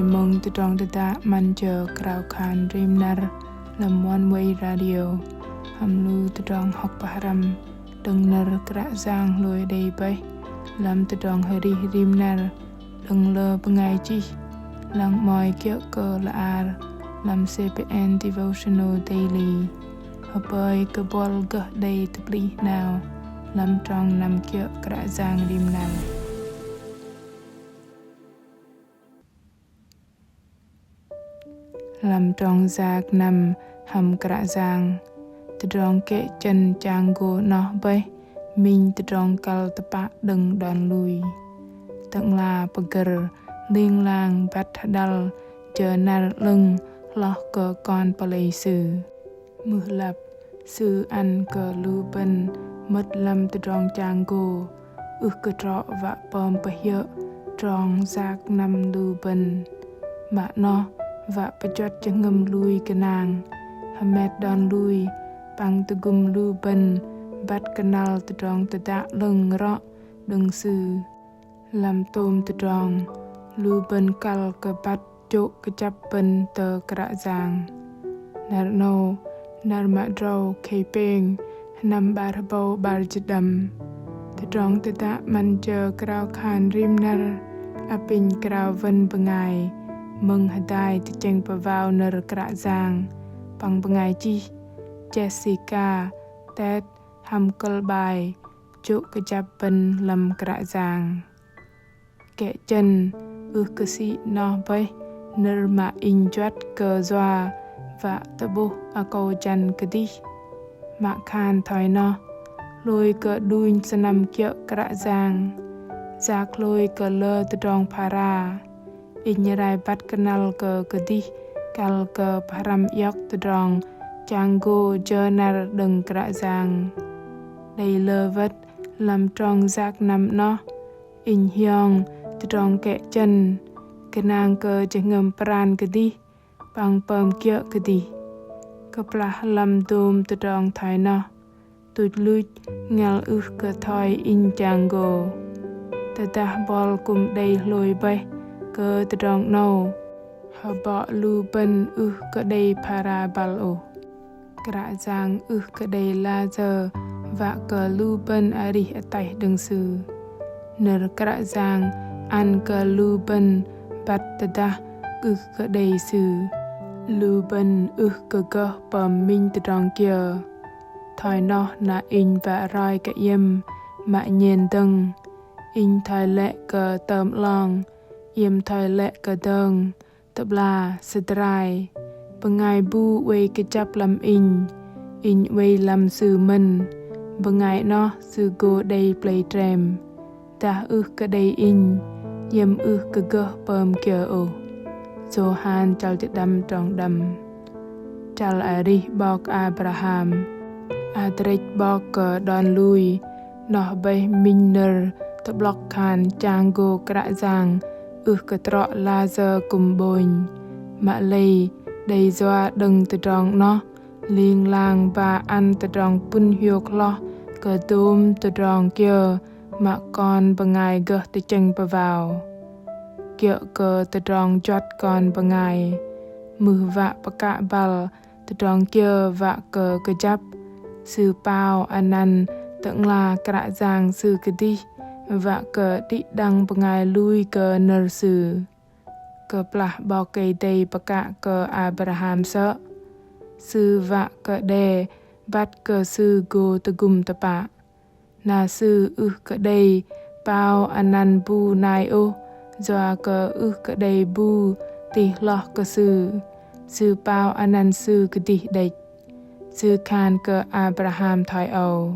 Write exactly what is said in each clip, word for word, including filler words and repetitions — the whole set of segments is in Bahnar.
Mơ̆ng tơdrong tơdă 'Măn jơ krao khan rim năr lăm Oneway Radio, hăm lu tơdrong hŏk pơhrăm đơ̆ng nơ̆r Kră Yang hlôi đei bơih lăm tơdrong arih rim năr đơ̆ng lơ bơngai chih, lăng 'mơ̆i kiơ̆ kơ lơar lăm C P N Devotional Daily. Hơpơi kơ buăl gơh đei tơplih 'nao lăm trong năm kiơ̆ Kră Yang rim năr. Lăm trong yak năm hăm Kră Yang, tơdrong kĕ chơ̆n chang gô 'noh bơih minh tơdrong kăl tơpă đơ̆ng đon lui. Tơ'ngla pơgơ̆r ling lang băt hơđăl jơ năr 'lơ̆ng hloh kơ kon pơlei Sư. Mưh lăp, Sư ăn kơ lu bơ̆n mơ̆t lăm tơdrong chang gô ưh kơ trŏ wă pơm pơhiơ̆ trong yak năm lu bơ̆n. Mă 'noh wă pơjuăt jơhngơ̆m lui gơnang, hơmet đon lui, păng tơgŭm lu bơ̆n băt kơnăl tơdrong tơdă 'lơ̆ng rŏ đơ̆ng Sư. Lăm tôm tơdrong, lu bơ̆n kăl kơ băt jô̆ kơjăp bơ̆n tơ Kră Yang. Năr 'nâu, năr mă drâu khei pêng, sơnăm 'bar hơbâu 'bar jĭt đăm. Tơdrong tơdă 'Măn jơ krao khan rim năr apinh krao wơ̆n bơngai mơ̆ng hơdai tơchĕng pơwao nơ̆r Kră Yang păng bơngai chih Jessica Tet hăm kơ̆l 'bai Jô̆ kơjăp bơ̆n lăm Kră Yang. Kĕ chơ̆n ưh kơ sĭ noh bơih nơ̆r mă inh juăt kơ yua wă tơ'bôh akâu jăn kơdih. Mă khan thoi noh, hlôi kơ đunh sơnăm kiơ̆ Kră Yang, yak hlôi kơ lơ tơdrong phara. Inh rai băt kơnăl kơ kơdih kăl kơ pơhrăm iŏk tơdrong chang gô jơ năr đơ̆ng Kră Yang. Đei lơ wơ̆t lăm trong yak năm noh, inh hiong tơdrong kĕ chơ̆n, gơnang kơ jơhngơ̆m pran kơdih, păng pơm kiơ̆ kơdih. Kơplah lăm dôm tơdrong thoi noh, tuch luch ngăl ưh kơ thoi inh chang gô. Tơdah bol kư̆m đei hlôi bơih kơ tơdrong 'nâu, hơbŏ lu bơ̆n ưh kơ đei phara băl ôh. Kră Yang ưh kơ đei layơ wă kơ lu bơ̆n arih ataih đơ̆ng Sư. Nơ̆r Kră Yang ăn kơ lu bơ̆n băt tơdah ưh kơ đei Sư, lu bơ̆n ưh kơ gơh pơm minh tơdrong kiơ. Thoi noh na inh wă roi kơ iĕm mă nhen dơ̆ng. Inh thoi lĕ kơ tơm 'long, iĕm thoi lĕ kơ dơ̆ng, tơ'bla, sơdrai. Bơngai bu oei kơjăp lăm inh, inh oei lăm sư mơ̆n. Bơngai 'noh sư gô đei plei trem. Dah ưh kơ đei inh, iĕm ưh kơ gơh pơm kiơ ôh. Yôhan chăl jĭt đăm trong đăm. Chăl arih 'bok Abraham, adrĕch 'bok kơ đon lui, noh bơih minh nơ̆r tơ'blŏk khan chang gô Kră Yang ưh kơ trŏ layơ kư̆m 'bônh. Mă lei đei yua đơ̆ng tơdrong 'noh, ling lang ba ăn tơdrong pŭn hiôk hloh kơ dôm tơdrong kiơ mă kon bơngai gơh tơchĕng pơwao. Kiơ̆ kơ tơdrong juăt kon bơngai, mưh wă pơkă băl tơdrong kiơ wă kơ kơjăp, sư pao anăn Tơ'ngla Kră Yang Sư kơdih wă kơ đĭ đăng bơngai lui kơ nơ̆r Sư. Kơplah 'Bok Kei-Dei pơkă kơ Abraham sơ̆, Sư wă kơ đe băt kơ sư gô tơgŭm tơpă. Na sư ưh kơ đei pao anăn bu nai ôh, yua kơ ưh kơ đei bu tih hloh kơ sư. Sư pao anăn sư kơdih đĕch. Sư khan kơ Abraham thoi âu: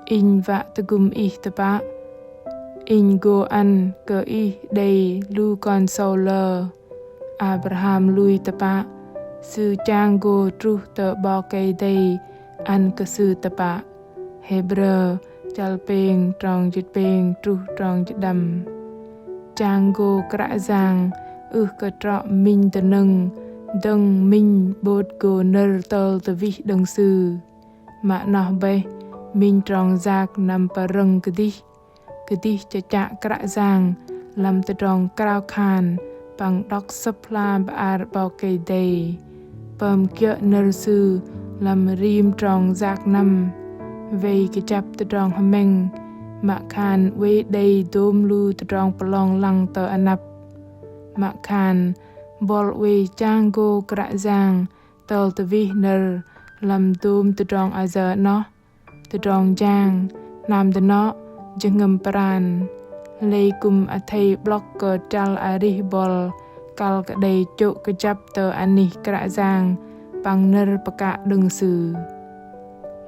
Inh wă tơgŭm ih tơpă. Inh gô ăn kơ ih đei lu kon sâu lơ. Abraham lui tơpă, sư chang gô truh tơ 'Bok Kei-Dei ăn kơ sư tơpă. Hêbrơ chăl pêng trong jĭt pêng truh trong jĭt đăm. Chang gô Kră Yang ưh kơ trŏ minh dơnơ̆ng dơ̆ng minh 'bôt gô nơ̆r tơl tơwih đơ̆ng Sư. Mă noh bơih minh trong yak năm pơrơ̆ng kơdih, kơdih chă chă Kră Yang lăm tơdrong krao khan păng đŏk Sơ̆p hla bơar 'Bok Kei-Dei, pơm kiơ̆ nơ̆r Sư lăm rim trong yak năm, wei kơjăp tơdrong hơmĕng, mă khan oei đei dôm lu tơdrong pơlong lăng tơ anăp. Mă khan buăl oei chang gô Kră Yang tơl tơwih nơ̆r lăm dôm tơdrong ayơ 'noh, tơdrong jang, hnam dơnŏ, jơhngơ̆m pran. Lei kư̆m athei 'blŏk kơ chăl arih buăl kăl kơ đei chô̆ kơjăp tơ anih Kră Yang păng nơ̆r pơkă đơ̆ng Sư.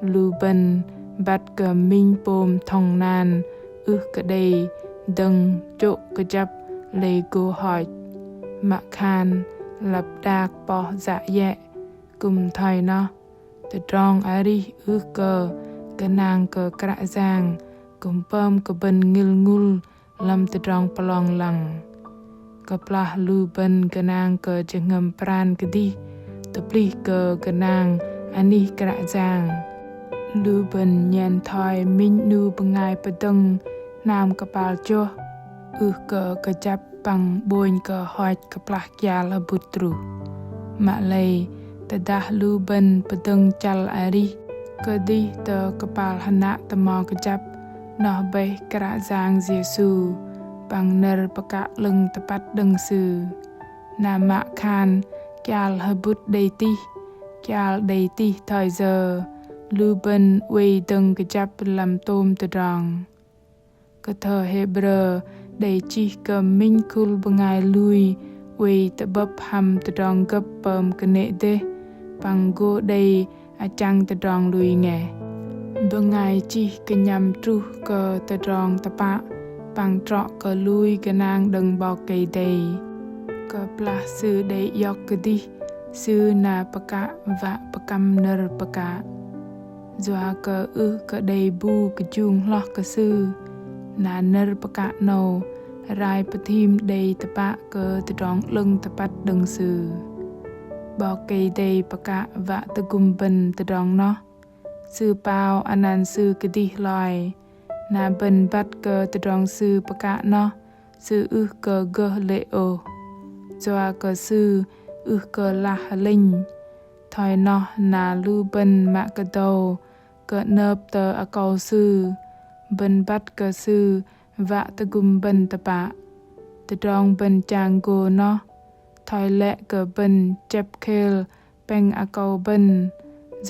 Lu bơ̆n băt kơ minh pôm thŏng nan ưh kơ đei dơ̆ng chô̆ kơjăp lei gô hoch, mă khan lăp đak poh yă yĕ. Kư̆m thoi noh, tơdrong arih ưh kơ gơnang kơ Kră Yang kư̆m pơm kơ bơ̆n ngĭl ngŭl lăm tơdrong pơlong lăng. Kơplah lu bơ̆n gơnang kơ jơhngơ̆m pran kơdih, tơplih kơ gơnang anih Kră Yang, lu bơ̆n nhen thoi minh 'nu bơngai pơdơ̆ng hnam kơpal chôh, ưh kơ kơjăp păng 'bônh kơ hoch kơplah kial hơbŭt truh. Mă lei, tơdah lu bơ̆n pơdơ̆ng chăl arih kơdih tơ kơpal hơnă tơmo kơjăp, noh bơih Kră Yang Yêsu păng nơ̆r pơkă 'lơ̆ng tơpăt đơ̆ng Sư. Na mă khan kial hơbŭt đei tih, kial đei tih thoi yơ, lu bơ̆n oei dơ̆ng kơjăp lăm tôm tơdrong. Kơthơ Hêbrơ đei chih kơ minh khul bơngai lui oei tơ'bơ̆p hăm tơdrong gơ̆p pơm kơnê̆ dêh, păng gô đei achăng tơdrong lui ngeh. Bơngai chih kơnhăm truh kơ tơdrong tơpă, păng trŏ kơ lui gơnang đơ̆ng 'Bok Kei-Dei. Kơplah sư đei iŏk kơdih, sư na pơkă wă pơkăm nơ̆r pơkă. Yua kơ ưh kơ đei bu kơjung hloh kơ sư, na nơ̆r pơkă 'nâu rai pơthim đei tơpă kơ tơdrong 'lơ̆ng tơpăt đơ̆ng Sư. 'Bok Kei-Dei pơkă wă tơgŭm bơ̆n tơdrong noh. Sư pao anăn Sư kơdih hloi, na bơ̆n băt kơ tơdrong Sư pơkă noh, Sư ưh kơ gơh lê̆ ôh. Yua kơ Sư ưh kơ lah hơlĕnh. Thoi noh na lu bơ̆n mă kơdâu kơ 'nơ̆p tơ akâu Sư, bơ̆n băt kơ Sư wă tơgŭm bơ̆n tơpă. Tơdrong bơ̆n chang gô noh, thoi lĕ kơ bơ̆n chĕp khêl pĕng akâu bơ̆n,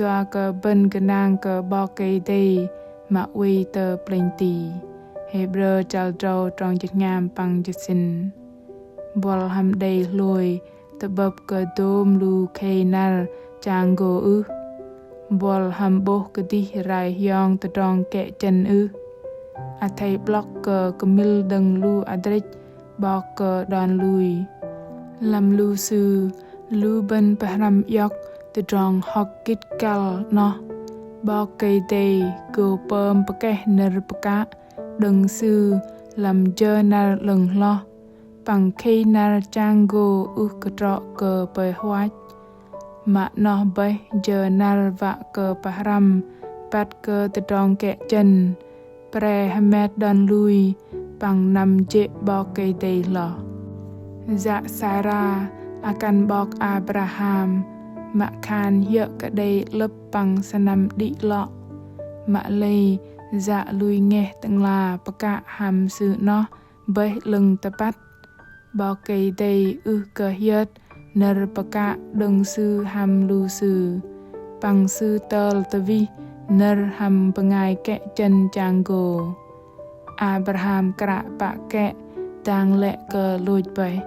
yua kơ bơ̆n gơnang kơ 'Bok Kei-Dei mă oei tơ plĕnh ti. Hêbrơ chăl drâu trong jĭt tơhngam păng jĭt tơsĭn. Buăl hăm đei hlôi tơ'bơ̆p kơ dôm lu khei năr chang gô ưh? Buăl hăm 'bôh kơdih rai hiong tơdrong kĕ chơ̆n ưh? Athei 'blŏk kơ kơmĭl đơ̆ng lu adrĕch 'bok kơ đon lui. Lăm lu sư, lu bơ̆n pơhrăm iŏk tơdrong hŏk gĭt kăl 'noh. 'Bok Kei-Dei gô pơm pơkeh nơ̆r pơkă đơ̆ng Sư lăm jơ năr 'lơ̆ng hloh, păng khei năr chang gô ưh kơ trŏ kơ pơhuach. Mă noh bơih jơ năr wă kơ pơhrăm băt kơ tơdrong kĕ chơ̆n, pre hơmet đon lui, păng năm jê̆ 'Bok Kei-Dei hloh. Yă Sara akăn 'bok Abraham, mă khan hiơ̆ kơ đei 'lơ̆p păng sơnăm đĭ 'lŏ. Mă lei yă lui ngeh Tơ'ngla pơkă hăm sư 'noh bơih 'lơ̆ng tơpăt. 'Bok Kei-Dei ưh kơ hiơt nơ̆r pơkă đơ̆ng Sư hăm lu sư, păng Sư tơl tơwih nơ̆r hăm bơngai kĕ chơ̆n chang gô. Abraham kră pă kĕ dang lĕ kơ lôch bơih.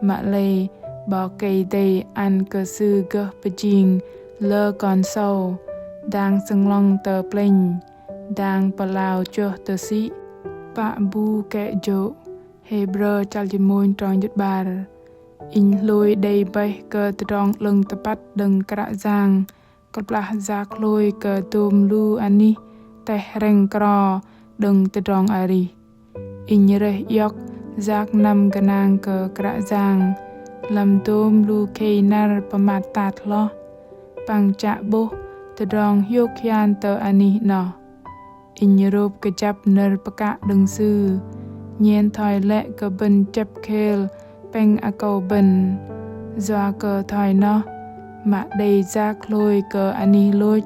Mă lei 'Bok Kei-Dei ăn kơ sư gơh pơjing lơ kon sâu, dang sơnglŏng tơ plĕnh, dang pơlao chôh tơsĭ, pă bu kĕ jô̆. Hêbrơ chăl jĭt mônh trong jĭt 'bar. Inh hlôi đei bơih kơ tơdrong 'lơ̆ng tơpăt đơ̆ng Kră Yang, kơplah yak hlôi kơ dôm lu anih teh rĕng kro đơ̆ng tơdrong arih. Inh rơih iŏk yak năm gơnang kơ Kră Yang lăm dôm lu khei năr pơmat tat hloh, păng chă 'bôh tơdrong hiôk hian tơ anih 'noh. Inh rôp kơjăp nơ̆r pơkă đơ̆ng Sư, nhen thoi lĕ kơ bơ̆n chĕp khêl pĕng akâu bơ̆n. Yua kơ thoi noh, mă đei yak hlôi kơ anih lôch,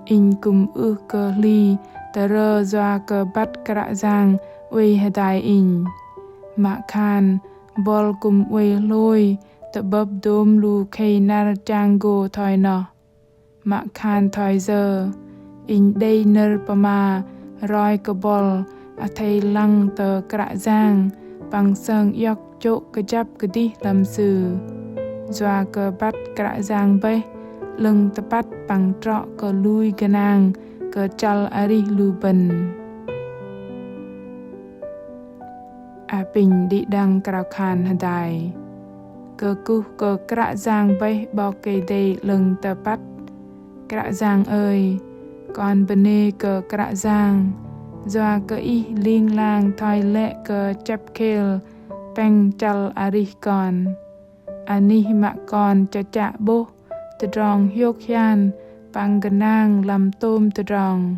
inh kư̆m ưh kơ hli tơrơ yua kơ băt Kră Yang oei hơdai inh. Mă khan buăl kư̆m oei hlôi tơ'bơ̆p dôm lu khei năr chang gô thoi noh. Mă khan thoi yơ, inh đei nơ̆r pơma roi kơ buăl athei lăng tơ Kră Yang păng sơng iŏk chô̆ kơjăp kơdih lăm Sư. Yua kơ băt Kră Yang bơih 'lơ̆ng tơpăt păng trŏ kơ lui gơnang kơ chăl arih lu bơ̆n. Apinh đĭ đăng krao khan hơdai. Kơkuh kơ Kră Yang bơih 'Bok Kei-Dei 'lơ̆ng tơpăt. Kră Yang ơi, kon bơnê kơ Kră Yang, yua kơ Ih ling lang thoi lĕ kơ chĕp khêl pĕng chăl arih kon. Anih mă kon chă chă 'bôh tơdrong hiôk hian păng gơnang lăm tôm tơdrong.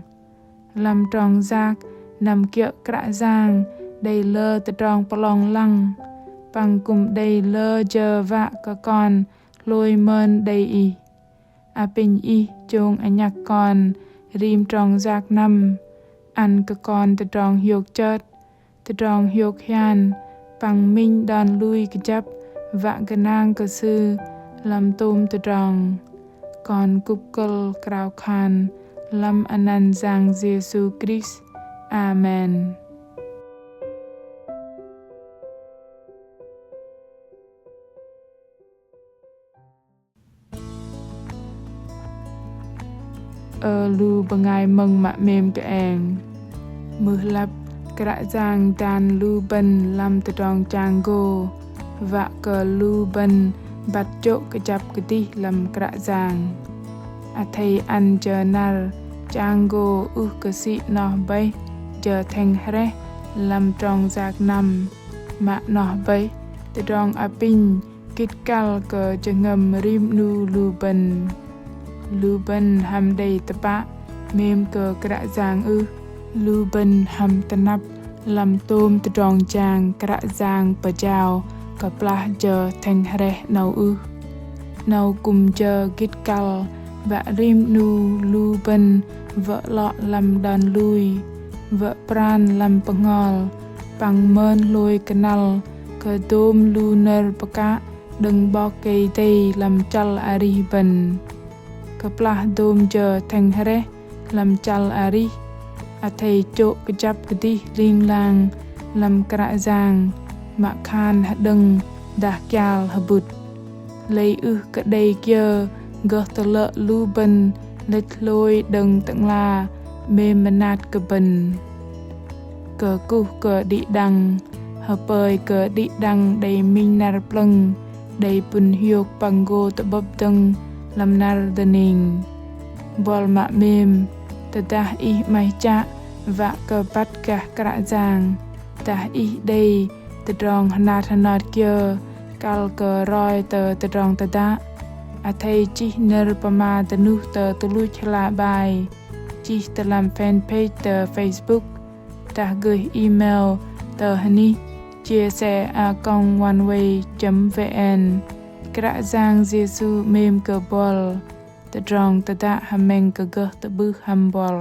Lăm trong yak năm kiơ̆ Kră Yang đei lơ tơdrong pơlong lăng, păng kư̆m đei lơ jơ wă kơ kon hlôi mơn đei Ih. Apinh Ih chông anhăk kon rim trong yak năm, ăn kơ kon tơdrong hiôk chơt, tơdrong hiôk hian, păng minh đon lui kơjăp wă gơnang kơ Sư lăm tôm tơdrong. Kon kŭp kơ̆l krao khan lăm anăn Yang Yêsu Krist. Amen. Ơ lu bơngai mơ̆ng mă 'mêm kơeng. Mưh lăp Kră Yang dan lu bơ̆n lăm tơdrong chang gô, wă kơ lu bơ̆n băt chô̆ kơjăp kơdih lăm Kră Yang. Athei ăn jơ năr chang gô ưh kơ sĭ noh bơih jơ thĕng hrĕh lăm trong yak năm, mă noh bơih tơdrong apinh gĭt kăl kơ jơhngơ̆m rim 'nu lu bơ̆n. Lu bơ̆n hăm đei tơpă 'mêm kơ Kră Yang ưh? Lu bơ̆n hăm tơnăp lăm tôm tơdrong jang Kră Yang pơjao kơplah jơ thĕng hrĕh 'nâu ưh? 'Nâu kư̆m jơ gĭt kăl wă rim 'nu lu bơ̆n wă 'lŏ lăm đon lui, wă pran lăm bơhngol, păng mơn hlôi kơnăl kơ dôm lu nơ̆r pơkă đơ̆ng 'Bok Kei-Dei lăm chăl arih bơ̆n. Kơplah dôm jơ thĕng hrĕh lăm chăl arih, athei chô̆ kơjăp kơdih ling lang lăm Kră Yang, mă khan hơđơ̆ng dah kial hơbŭt. Lei ưh kơ đei kiơ gơh tơlơ̆ lu bơ̆n lĕch hlôi đơ̆ng Tơ'ngla 'mêm mơnat kơ bơ̆n. Kơkuh kơ đĭ đăng, hơpơi kơ đĭ đăng đei minh năr plơ̆ng, đei pŭn hiôk păng gô tơ'bơ̆p dơ̆ng lăm năr dơning. Buăl mă 'mêm, tơdah ih 'maih chă wă kơ băt gah Kră Yang, dah ih đei tơdrong hơnat hơnot kiơ kăl kơ roi tơ tơdrong tơdă, athei chih nơ̆r pơma dơnuh tơ tuch luch hla bơar, chih tơ lăm fanpage tơ Facebook, dah gơih email tơ hơnih chia sẻ a còng oneway chấm vn. Kră Yang Yêsu 'mêm kơ buăl. Tơdrong tơdă hơmĕng kơ gơh tơ'bưh hăm buăl.